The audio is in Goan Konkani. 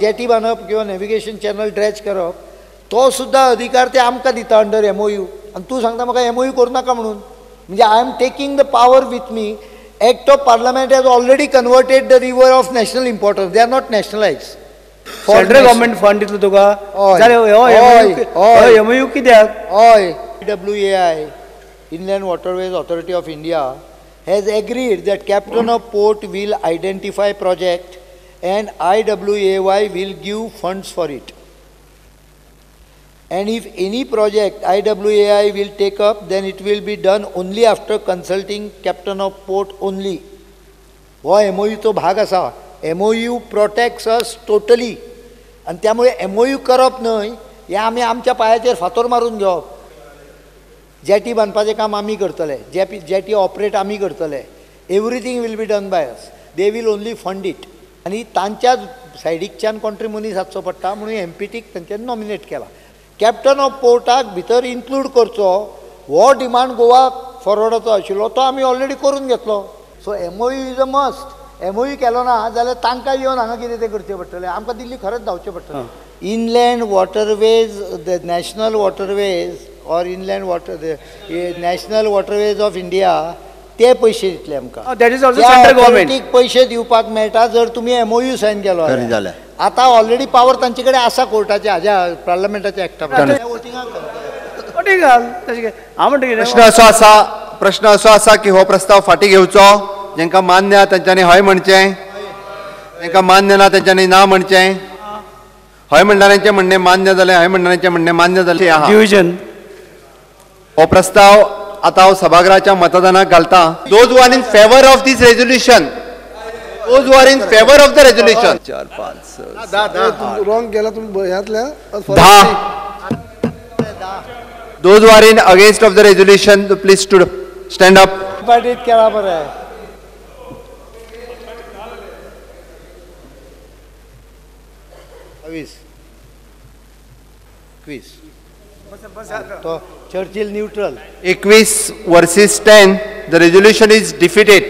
जेटी बांदप किंवा नॅविगेशन चॅनल ड्रेज करप तो सुद्दां अधिकार ते आमकां दिता अंडर एमओयू. आनी तूं सांगता म्हाका एमओयू करूं नाका म्हणून, म्हणजे I am taking the power with me. Act of parliament has already converted the river of national importance, they are not nationalise. Central government fund दितलो तुका जाल्यार एमओयू कित्याक? हय, IWAI, Inland Waterways Authority of India, has agreed that Captain of Port will identify project and IWAY will give funds for it. And if any project IWAI will take up, then it will be done only after consulting Captain of Port only. हो MOU तो भाग आसा. MOU protects us totally. आनी त्यामुळे MOU करप न्हय हें आमी आमच्या पांयाचेर फातोर मारून घेवप. जेटी बांदपाचें काम आमी करतले, जेटी ऑपरेट आमी करतले, everything will be done by us, they will only fund it. आनी तांच्याच सायडीकच्यान कोण तरी मनीस आसचो पडटा म्हणून एमपीटीक तांच्यानी नॉमिनेट केला. कॅप्टन ऑफ पोर्टाक भितर इन्क्लूड करचो हो डिमांड गोवा फॉरवर्डाचो आशिल्लो, तो आमी ऑलरेडी करून घेतलो. So MOU is a must. MOU केलो ना जाल्यार तांकां येवन हांगा कितें तें करचें पडटलें, आमकां दिल्ली खरेंच धांवचें पडटलें. Inland waterways, the national waterways or inland water, national waterways of India ते पयशे दितले आमकां. That is also central government. पयशे दिवपाक मेळटा जर तुमी एमओयू सायन केलो जाल्यार. आतां ऑलरेडी पावर तांचे कडेन आसा कोर्टाच्या हाज्या पार्लमेंटाच्या एक्टा. प्रश्न असो आसा की हो प्रस्ताव फाटीं घेवचो. जांकां मान्य आहा तांच्यांनी हय म्हणचें, जांकां मान्य ना तांच्यांनी ना म्हणचें. हय म्हणणाऱ्यांचें म्हणणें मान्य जालें, हय म्हणणाऱ्यांचें म्हणणें मान्य जालें. डिविजन. हो प्रस्ताव आतां हांव सभागृहाच्या मतदानाक घालता. Those who are in favour of this resolution, those who are in favour of the resolution. 4 5 6 wrong केला तुम्ही ह्यातल्या 10. Those who are in against of the resolution please to stand up. पार्टीत केला बरं. वीस 21 तो Churchill neutral. 21 versus 10, the resolution is defeated.